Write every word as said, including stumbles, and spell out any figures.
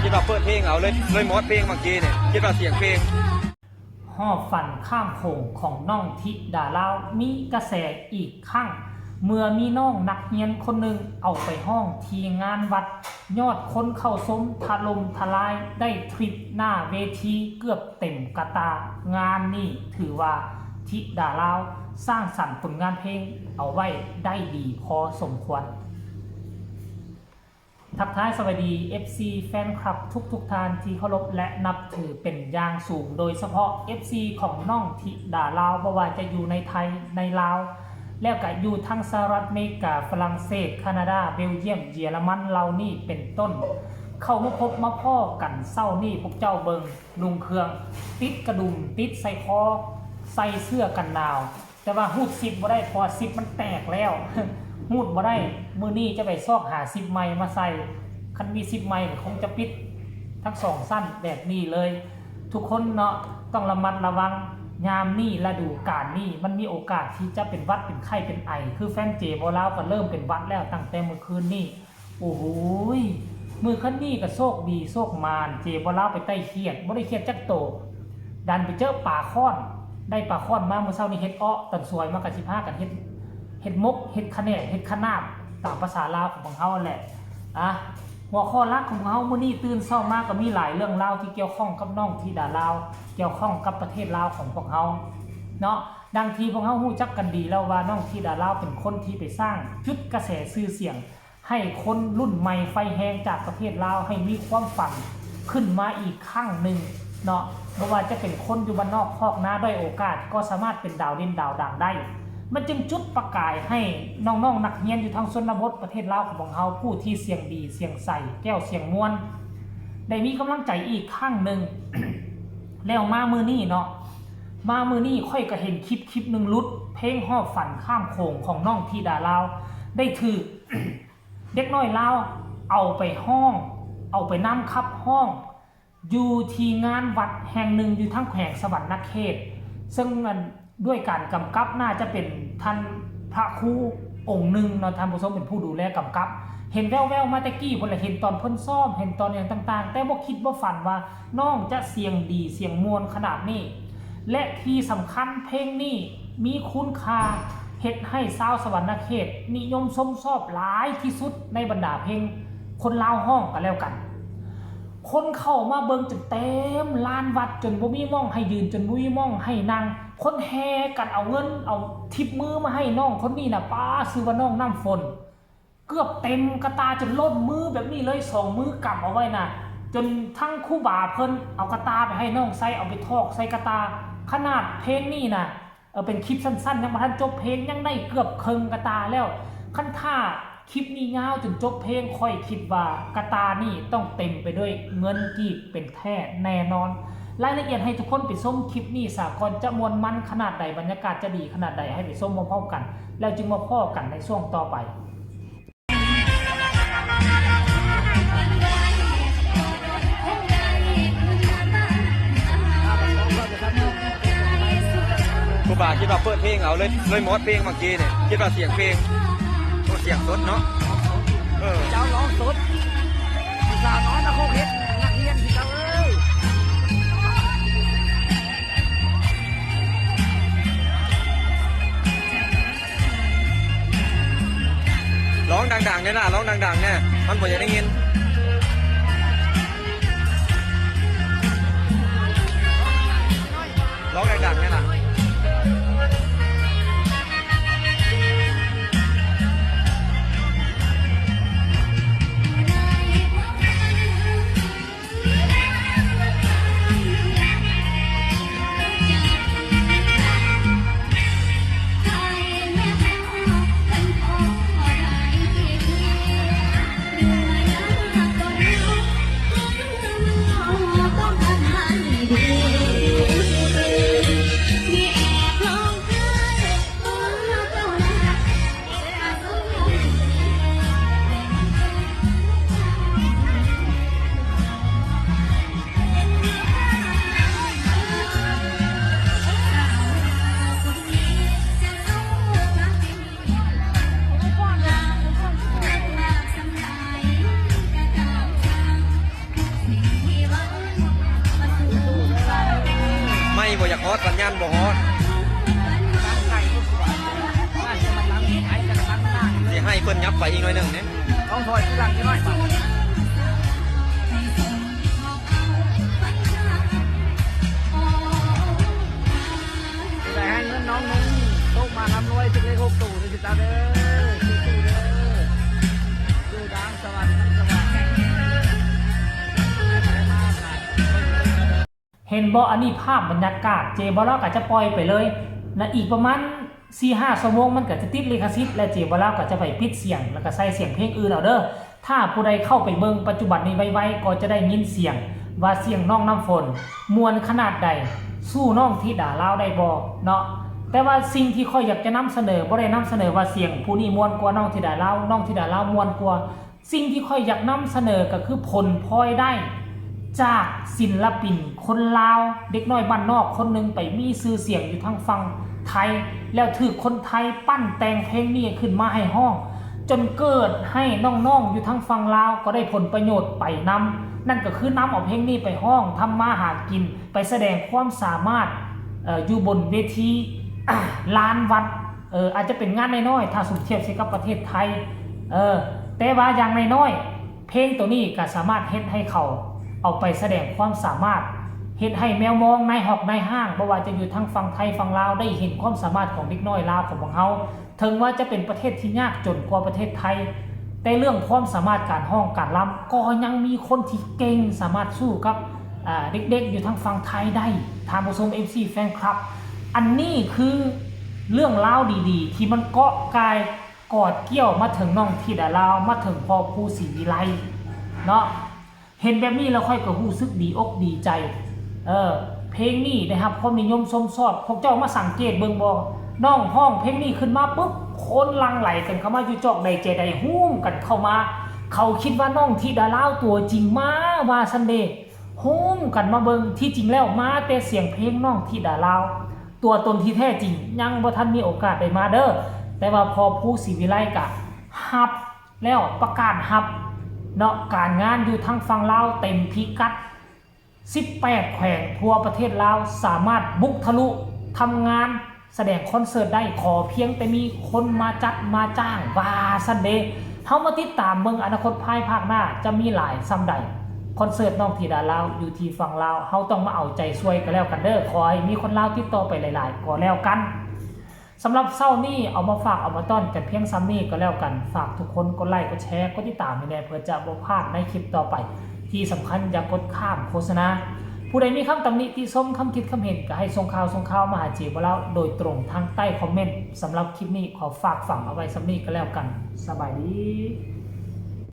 คิดว่าเปิดเพลงเอาเลยเลยมอดเพลงเมื่อกี้เนี่ยคิดว่าเสียงเพลง ฮอบฝันข้ามโขงของน้องธิดาลาวมีกระแสอีกครั้ง เมื่อมีน้องนักเรียนคนหนึ่งเอาไปฮ้องที่งานวัด ยอดคนเข้าชมถล่มทลาย ได้ทริปหน้าเวทีเกือบเต็มกะตา งานนี้ถือว่าธิดาลาวสร้างสรรค์ผลงานเพลงเอาไว้ได้ดีพอสมควร ทักทายสวัสดี เอฟซี แฟนคลับทุกๆท่านที่เคารพและนับถือเป็นอย่างสูง โดยเฉพาะ เอฟซี ของน้องธิดาลาว บ่ว่าจะอยู่ในไทยในลาว แล้วก็อยู่ทั้งสหรัฐอเมริกา ฝรั่งเศส แคนาดา เบลเยียม เยอรมันเหล่านี้เป็นต้น เข้ามาพบมาพ้อกันเช้านี้ พวกเจ้าเบิ่ง นุ่งเครื่อง ติดกระดุม ติดสร้อยคอ ใส่เสื้อกันหนาว แต่ว่าฮูดซิปบ่ได้ เพราะว่าซิปมันแตกแล้ว ฮูดบ่ได้ มื้อนี้จะไปซอกหาซิปใหม่มาใส่ คันมีซิปใหม่ก็คงจะปิดทั้งสองชั้นแบบนี้เลย ทุกคนเนาะ ต้องระมัดระวัง ยามนี้ฤดูกาลนี้ มันมีโอกาสที่จะเป็นหวัดเป็นไข้เป็นไอ คือแฟนเจบ่าวลาวก็เริ่มเป็นหวัดแล้วตั้งแต่เมื่อคืนนี้ โอ้โหย มื้อคืนนี้ก็โชคดีโชคหมาน เจบ่าวลาวไปไต่เขียด บ่ได้เขียดจักโต ดันไปเจอปลาข่อน ได้ปลาข่อนมามื้อเช้านี้ เฮ็ดเอ้อ ตอนสวยมาก็สิพากันเฮ็ด เฮ็ดหมก เฮ็ดคะแนน เฮ็ดคะนาบ ตามภาษาลาวของพวกเฮาแหละ อ่ะ หัวข้อหลักของเฮามื้อนี้ตื่นเช้ามาก็มีหลายเรื่องราวที่เกี่ยวข้องกับน้องธิดาลาว เกี่ยวข้องกับประเทศลาวของพวกเฮาเนาะ ดังที่พวกเฮาฮู้จักกันดีแล้วว่าน้องธิดาลาวเป็นคนที่ไปสร้างจุดกระแสชื่อเสียง ให้คนรุ่นใหม่ไฟแฮงจากประเทศลาวให้มีความฝันขึ้นมาอีกครั้งหนึ่งเนาะ บ่ว่าจะเป็นคนอยู่บ้านนอกคอกนาด้อยโอกาส ก็สามารถเป็นดาวเด่นดาวดังได้ มันจึงจุดประกายให้น้องๆนักเรียนอยู่ทางชนบทประเทศลาวของพวกเฮา ผู้ที่เสียงดีเสียงใสแก้วเสียงม่วน ได้มีกำลังใจอีกครั้งหนึ่ง แล้วมามื้อนี้เนาะ มามื้อนี้ข้อยก็เห็นคลิปคลิปหนึ่งหลุด เพลงฮอบฝันข้ามโขงของน้องธิดาลาว ได้ถืก เด็กน้อยลาวเอาไปฮ้อง เอาไปนำขับฮ้อง อยู่ที่งานวัดแห่งหนึ่งอยู่ทางแขวงสะหวันนะเขต ซึ่งอันด้วยการกำกับน่าจะเป็นท่านพระครูองค์หนึ่งเนาะ ท่านผู้ชมเป็นผู้ดูแลกำกับ เห็นแว่วๆมาแต่กี้พุ้นแหละ เห็นตอนเพิ่นซ้อม เห็นตอนอย่างต่างๆ แต่บ่คิดบ่ฝันว่าน้องจะเสียงดีเสียงม่วนขนาดนี้ และที่สำคัญเพลงนี้มีคุณค่า เฮ็ดให้ชาวสะหวันนะเขตนิยมชมชอบหลายที่สุดในบรรดาเพลงคนลาวฮ้องก็แล้วกัน คนเข้ามาเบิ่งจนเต็มลานวัด จนบ่มีหม่องให้ยืน จนบ่มีหม่องให้นั่ง คนแห่กันเอาเงินเอาทิปมื้อมาให้น้องคนนี้น่ะ ป๊า ชื่อว่าน้องน้ำฝน เกือบเต็มกะตาจนล้นมือแบบนี้เลย สองมือกำเอาไว้น่ะ จนทั้งครูบาเพิ่นเอากะตาไปให้น้องใส่ เอาไปทอกใส่กะตา ขนาดเพลงนี้น่ะ เออ เป็นคลิปสั้นๆ ยังบ่ทันจบเพลง ยังได้เกือบเคิ่งกะตาแล้ว คันถ้าคลิปนี้ยาวจนจบเพลง ข้อยคิดว่ากะตานี่ต้องเต็มไปด้วยเงินกีบเป็นแท้แน่นอน รายละเอียดให้ทุกคนไปชมคลิปนี้ซะก่อน จะม่วนมันขนาดใด บรรยากาศจะดีขนาดใด ให้ไปชมพร้อมๆกัน แล้วจึงมาพ้อกันในช่วงต่อไป ครูบาคิดว่าเปิดเพลงเอาเลยเลยมอดเพลงเมื่อกี้เนี่ยคิดว่าเสียงเพลงโอ้เสียงสดเนาะเออเจ้าร้องสดสาวน้อยนะโคกเฮ็ดนักเรียนพี่เจ้าเอ้ย ร้องดังๆเนี่ยนะร้องดังๆเนี่ยมันบ่อยากได้ยินร้องดังๆเนี่ยนะ ฮอด สัญญาณบ่ฮอด สิให้เพิ่นยับไปอีกหน่อยหนึ่งเนี่ย ต้องถอยทีหลังนิดหน่อย แต่ให้เงินน้องนุ่ง โชคมาร่ำรวย ถึงเลขหกตัว นี่สิตาเด้อ สู้ๆเด้อ อยู่ดังสวัสดี สวัสดี เห็นบ่ อันนี้ภาพบรรยากาศ เจบ่าวลาวก็จะปล่อยไปเลยนะ อีกประมาณสี่ห้าชั่วโมง มันก็จะติดลิขสิทธิ์ และเจบ่าวลาวก็จะไปปิดเสียง แล้วก็ใส่เสียงเพลงอื่นเอาเด้อ ถ้าผู้ใดเข้าไปเบิ่งปัจจุบันนี้ไวๆ ก็จะได้ยินเสียง ว่าเสียงน้องน้ำฝนม่วนขนาดใด สู้น้องธิดาลาวได้บ่เนาะ แต่ว่าสิ่งที่ข้อยอยากจะนำเสนอ บ่ได้นำเสนอว่าเสียงผู้นี้ม่วนกว่าน้องธิดาลาว น้องธิดาลาวม่วนกว่า สิ่งที่ข้อยอยากนำเสนอก็คือผลพลอยได้ จากศิลปินคนลาว เด็กน้อยบ้านนอกคนหนึ่งไปมีชื่อเสียงอยู่ทางฝั่งไทย แล้วถูกคนไทยปั้นแต่งเพลงนี้ขึ้นมาให้ฮ้อง จนเกิดให้น้องๆอยู่ทางฝั่งลาวก็ได้ผลประโยชน์ไปนำ นั่นก็คือนำเอาเพลงนี้ไปฮ้อง ทำมาหากิน ไปแสดงความสามารถ เอ่อ อยู่บนเวที ลานวัด เออ อาจจะเป็นงานน้อยๆ ถ้าสมเทียบใส่กับประเทศไทย เออ แต่ว่าอย่างน้อยๆ เพลงตัวนี้ก็สามารถเฮ็ดให้เขาเอาไปแสดงความสามารถ เฮ็ดให้แมวมองนายฮอกนายฮ้าง บ่ว่าจะอยู่ทางฝั่งไทยฝั่งลาว ได้เห็นความสามารถของเด็กน้อยลาวของพวกเฮา ถึงว่าจะเป็นประเทศที่ยากจนกว่าประเทศไทย แต่เรื่องความสามารถการฮ้องการรำ ก็ยังมีคนที่เก่งสามารถสู้กับ อ่า เด็กๆ อยู่ทางฝั่งไทยได้ ท่านผู้ชม เอฟซี แฟนคลับ อันนี้คือเรื่องราวดีๆ ที่มันเกาะกายกอดเกี่ยวมาถึงน้องธิดาลาว มาถึงพ่อครูศรีวิไล เนาะ เห็นแบบนี้แล้วข้อยก็รู้สึกดีอกดีใจ เออ เพลงนี้ได้รับความนิยมชมชอบ พวกเจ้ามาสังเกตเบิ่งบ่ น้องฮ้องเพลงนี้ขึ้นมาปุ๊บ คนหลั่งไหลกันเข้ามาอยู่จอกใดใจใด ฮู้มกันเข้ามา เขาคิดว่าน้องธิดาลาวตัวจริงมาว่าซั่นเด้ ฮู้มกันมาเบิ่ง ที่จริงแล้วมาแต่เสียงเพลงน้องธิดาลาว ตัวตนที่แท้จริงยังบ่ทันมีโอกาสได้มาเด้อ แต่ว่าพ่อครูศรีวิไลก็ฮับแล้ว ประกาศฮับเนาะ การงานอยู่ทางฝั่งลาวเต็มพิกัด สิบแปดแขวงทั่วประเทศลาว สามารถบุกทะลุทำงานแสดงคอนเสิร์ตได้ ขอเพียงแต่มีคนมาจัดมาจ้าง ว่าซั่นเด้ เฮามาติดตามเบิ่งอนาคตภายภาคหน้าจะมีหลายส่ำใด คอนเสิร์ตน้องธิดาลาวอยู่ที่ฝั่งลาว เฮาต้องมาเอาใจช่วยกันแล้วกันเด้อ ขอให้มีคนลาวติดต่อไปหลายๆ ก็แล้วกัน สำหรับเช้านี้เอามาฝากเอามาต้อนกันเพียงส่ำนี้ก็แล้วกัน ฝากทุกคนกดไลค์กดแชร์กดติดตามให้แน่ เพื่อจะบ่พลาดในคลิปต่อไป ที่สำคัญอย่ากดข้ามโฆษณา ผู้ใดมีคำตำหนิติชม คำคิดคำเห็นก็ให้ส่งข่าวส่งข่าวมาหาเจบ่าวลาวโดยตรงทางใต้คอมเมนต์ สำหรับคลิปนี้ขอฝากฝังเอาไว้ส่ำนี้ก็แล้วกัน สบายดี